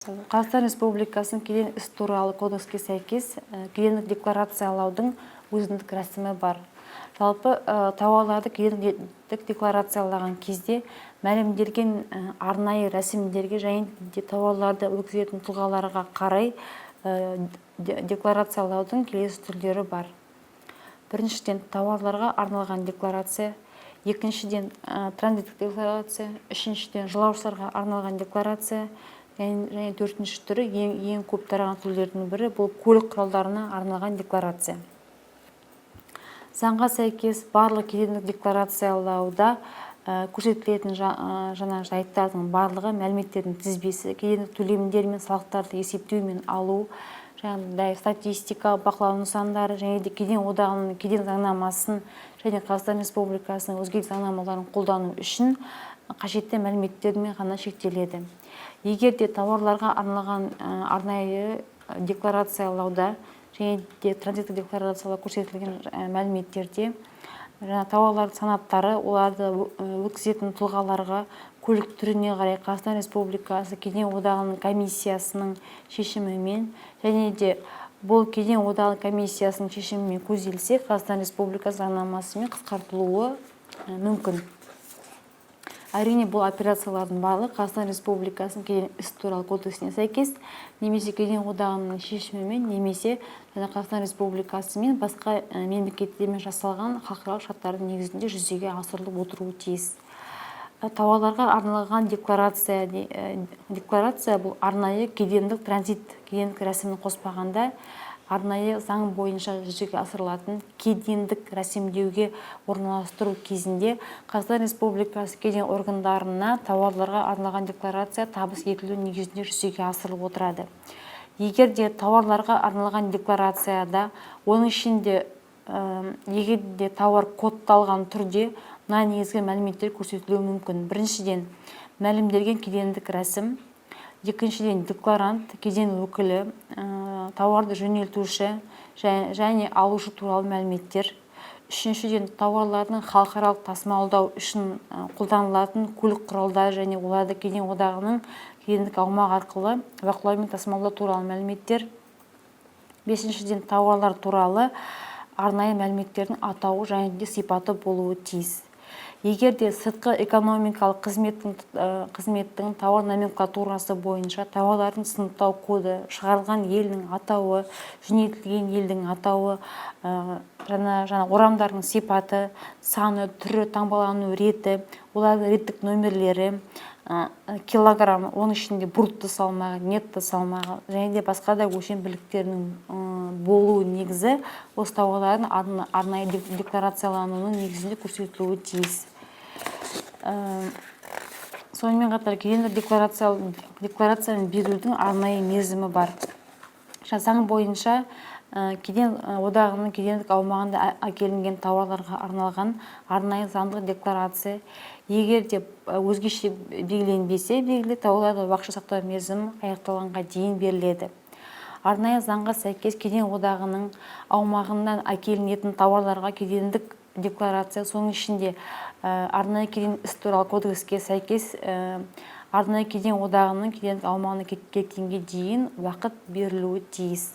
Қазақстан Республикасының Кеден іс туралы кодекске сәйкес, кедендік декларациялаудың өзіндік рәсімі бар. Жалпы, тауарларды кедендік декларациялаған кезде мәлімделген арнайы рәсімдерге және де тауарларды өткізетін тұлғаларға қарай декларациялаудың келесі түрлері бар: біріншіден, тауарларға арналған декларация, екіншіден, транзиттік декларация, үшіншіден, жолаушыларға арналған декларация және төртінші түрі, ең көп тараған түрлердің бірі, бұл көлік құралдарына арналған декларация. Заңға сәйкес, барлық кедендік декларациялауда көрсетілетін жаңа жайттардың барлығы, мәліметтердің тізбесі, кедендік төлемдер мен салықтарды есептеу мен алу, жаңағыдай статистика, бақылау нысандары және де Кеден одағының кеден заңнамасын және Қазақстан Республикасының өзге де заңнамаларын қолдану үшін қажетті мәліметтермен ғана шектеледі. Егер де тауарларға арналған арнайы декларациялауда және де транзиттік декларациялау көрсетілген мәліметтерде жаңа тауарлардың санаттары, оларды өткізетін тұлғаларға, көлік түріне қарай Қазақстан Республикасы Кеден одағының комиссиясының шешімімен және де бұл Кеден одағы комиссиясының шешімімен көзделсе, Қазақстан Республикасы заңнамасымен қысқартылуы мүмкін. Әрине, бұл операциялардың барлығы Қазақстан Республикасының Кеден іс туралы кодексіне сәйкес немесе Кеден одағының шешімімен немесе және Қазақстан Республикасы мен басқа мемлекеттермен жасалған халықаралық шарттардың негізінде жүзеге асырылып отыруы тиіс. Тауарларға арналған декларация бұл арнайы кедендік транзит, кедендік рәсімін қоспағанда, арнайы заң бойынша жүзеге асырылатын кедендік рәсімдеуге орналастыру кезінде Қазақстан Республикасы кеден органдарына тауарларға арналған декларация табыс етілу негізінде жүзеге асырылып отырады. Егер де тауарларға арналған декларацияда, оның ішінде егер де тауар кодталған түрде, мына негізгі мәліметтер көрсетілуі мүмкін: біріншіден, мәлімделген кедендік рәсім, екіншіден, декларант, кеден өкілі, тауарды жөнелтуші және алушы туралы мәліметтер, үшіншіден, тауарлардың халықаралық тасымалдау үшін қолданылатын көлік құралдары және оларды Кеден одағының кедендік аумағы арқылы бақылау мен тасымалдау туралы мәліметтер, бесіншіден, тауарлар туралы арнайы мәліметтердің атауы және де сипаты болуы тиіс. Егер де сыртқы экономикалық қызметтің тауар номенклатурасы бойынша тауарлардың сыныптау коды, шығарылған елдің атауы, жөнелтілген елдің атауы, жаңа орамдардың сипаты, саны, түрі, таңбалану реті, олардың реттік нөмірлері, килограмм, оның ішінде брутто салмағы, нетто салмағы және де басқа да өлшем бірліктерінің болуы негізі осы тауарлардың арнайы декларациялануының негізінде көрсетілуі тиіс. Сонымен қатар кедендік декларацияны берудің арнайы мерзімі бар. Заң бойынша, Кеден одағының кедендік аумағында әкелінген тауарларға арналған арнайы заңдық декларация, егер де өзгеше белгіленбесе, белгілі тауарларды уақытша сақтау мерзімі аяқталғанға дейін беріледі. Арнайы заңға сәйкес, Кеден одағының аумағынан әкелінетін тауарларға кедендік декларация, соның ішінде арнайы Кеден іс туралы кодекске сәйкес, арнайы Кеден одағының кедендік аумағына кеткенге дейін уақыт берілуі тиіс.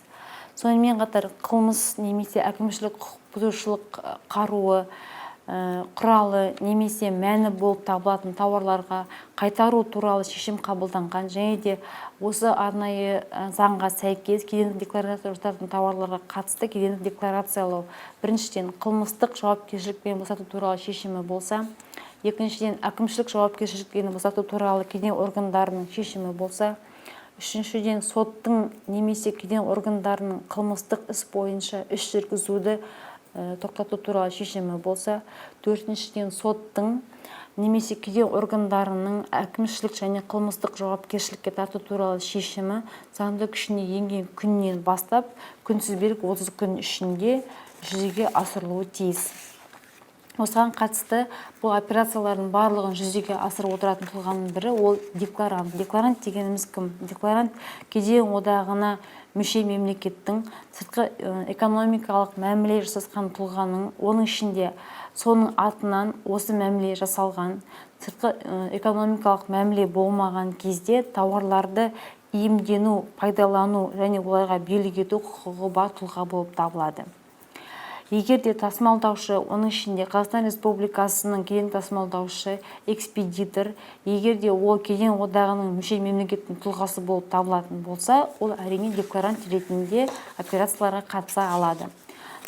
Сонымен қатар қылмыс немесе әкімшілік құқық бұзушылық қаруы, құралы немесе мәні болып табылатын тауарларға қайтару туралы шешім қабылданған және де осы арнайы заңға сәйкес кедендік декларация жасалатын тауарларға қатысты кедендік декларациялау, біріншіден, қылмыстық жауапкершілікпен босату туралы шешімі болса, екіншіден, әкімшілік жауапкершіліктен босату туралы кеден органдарының шешімі болса, үшіншіден, соттың немесе кеден органдарының қылмыстық іс бойынша іс жүргізуді тоқтату туралы шешімі болса, төртіншіден, соттың немесе кеден органдарының әкімшілік және қылмыстық жауапкершілікке тарту туралы шешімі заңды күшіне енген күннен бастап күнтізбелік 30 күн ішінде жүзеге асырылуы тиіс. Осыған қатысты бұл операциялардың барлығын жүзеге асырып отыратын тұлғаның бірі ол декларант. Декларант дегеніміз кім? Декларант – Кеден одағына мүше мемлекеттің сыртқы экономикалық мәміле жасасқан тұлғаның, оның ішінде соның атынан осы мәміле жасалған, сыртқы экономикалық мәміле болмаған кезде тауарларды Иемдену, пайдалану және оларға билік ету құқығы бар тұлға болып табылады. Егер де тасымалдаушы, оның ішінде Қазақстан Республикасының кеден тасымалдаушы, экспедитор, егер де ол Кеден одағының мүше мемлекеттің тұлғасы болып табылатын болса, ол, әрине, декларант ретінде операцияларға қатыса алады.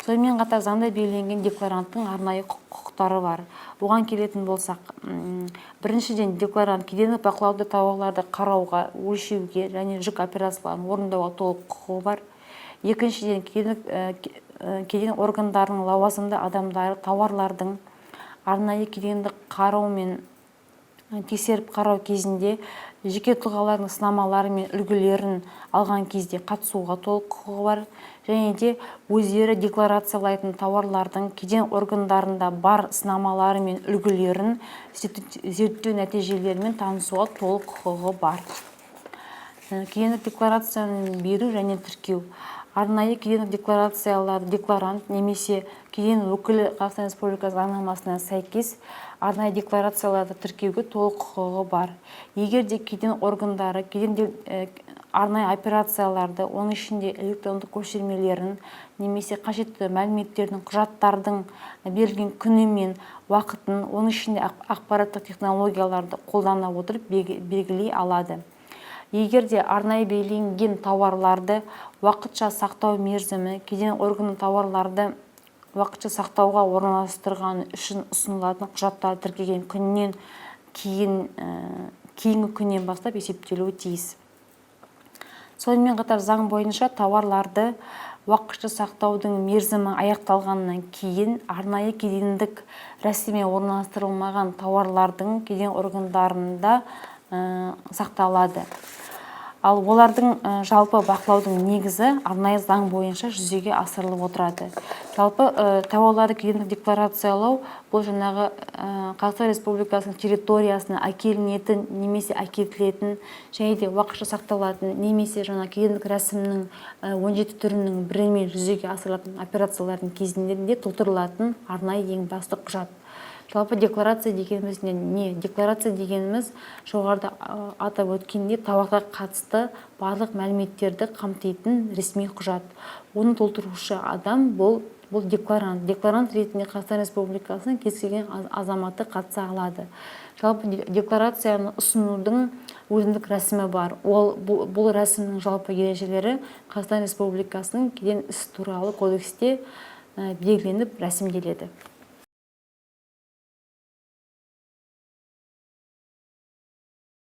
Сонымен қатар заңда белгіленген декларанттың арнайы құқықтары бар. Оған келетін болсақ, біріншіден, декларант кедендік бақылауды тауарларды қарауға, өлшеуге және жүк операцияларын орындауға толық құқығы бар. Екіншіден, кеден органдарының лауазымды адамдары тауарлардың арнайы кедендік қарау мен тексеріп қарау кезінде жеке тұлғалардың сынамалары мен үлгілерін алған кезде қатысуға толық құқығы бар және де өздері декларациялайтын тауарлардың кеден органдарында бар сынамалары мен үлгілерін зерттеу нәтижелерімен танысуға толық құқығы бар. Кедендік декларацияны беру және тіркеу. Арнайы кедендік декларацияларды декларант немесе кеден өкілі Қазақстан Республикасы заңнамасына сәйкес арнайы декларацияларды тіркеуге толық құқығы бар. Егер де кеден органдары кеден арнайы операцияларды, оның ішінде электрондық көшірмелерін немесе қажетті мәліметтердің, құжаттардың берілген күні мен уақытын, оның ішінде ақпараттық технологияларды қолдана отырып белгілей алады. Егер де арнайы белгіленген тауарларды уақытша сақтау мерзімі кеден органы тауарларды уақытша сақтауға орналастырғаны үшін ұсынылатын құжаттарды тіркеген күннен кейін, кейінгі күннен бастап есептелуі тиіс. Сонымен қатар заң бойынша тауарларды уақытша сақтаудың мерзімі аяқталғаннан кейін арнайы кедендік рәсіммен орналастырылмаған тауарлардың кеден органдарында сақталады. Ал олардың жалпы бақылаудың негізі арнайы заң бойынша жүзеге асырылып отырады. Жалпы тауарларды кедендік декларациялау — бұл жаңағы Қазақстан Республикасының территориясына әкелінетін немесе әкетілетін және де уақытша сақталатын немесе жаңа кедендік рәсімнің 17 түрінің бірімен жүзеге асырылатын операциялардың кезінде де толтырылатын арнайы ең басты құжат. Жалпы декларация дегеніміз не? Декларация дегеніміз — жоғарыда атап өткендей, тауарға қатысты барлық мәліметтерді қамтитын ресми құжат. Оны толтырушы адам бұл декларант. Декларант ретінде Қазақстан Республикасының кез келген азаматы қатыса алады. Жалпы декларацияны ұсынудың өзіндік рәсімі бар. Ол бұл рәсімнің жалпы ережелері Қазақстан Республикасының Кеден ісі туралы кодексте белгіленіп, рәсімделеді.